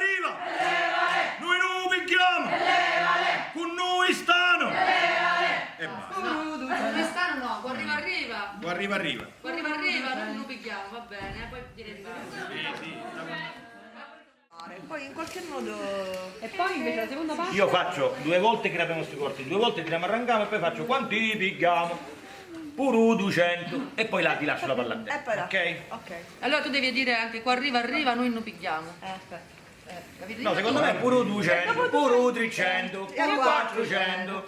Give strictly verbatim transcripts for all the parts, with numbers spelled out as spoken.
Arriva! Nui nu pigghiamu! Cu nui stanu! E basta. Cu nui stanu no, cu arriva arriva. Cu arriva arriva. Cu arriva arriva, nui nu pigghiamu, va bene, poi viene arrivato. Sì, sì. Poi in qualche modo... E poi invece la seconda parte... Io faccio due volte, grapiamo sti corti, due volte tiriamo, arrancamo e poi faccio quanti pigghiamu? Puru ducentu e poi la ti lascio la palla a te. E poi là. Ok? Ok. Allora tu devi dire anche cu arriva arriva, nui nu pigghiamu. Eh, aspetta. Eh, capito? No, secondo me è puru ducentu, puru tricentu, puru quattrucentu.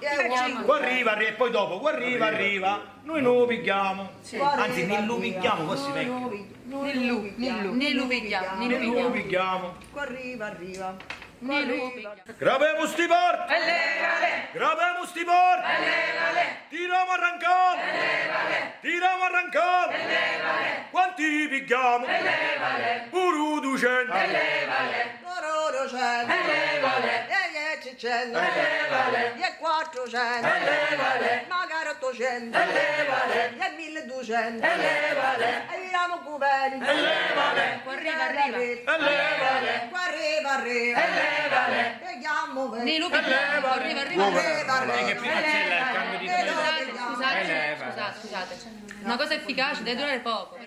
Cu arriva arriva e poi dopo cu arriva arriva, nui nu pigghiamu. Anzi, ni lu pigghiamu, forsi meglio. Nillu, nillu, nillu pigghiamu, Ni nillu lu pigghiamu. Pigghiamu. Cu arriva arriva. Nillu pigghiamu. Grapemu sti porti! Grapemu sti porti! Tiramu arrancam! Tiramu arrancam! Quanti pigghiamu? Puru ducentu! Puru ducentu. E diecicentu. E quattrucentu. Magari ottucentu. E milleducentu. E viramu cu veni. Cu arriva arriva. Cu arriva arriva. Pigghiamu veni. Nillu pigghiamu. Cu arriva arriva. Cu arriva arriva. Che più facile è il cambio di Scusate, scusate, scusate, scusate. Una cosa efficace deve durare poco.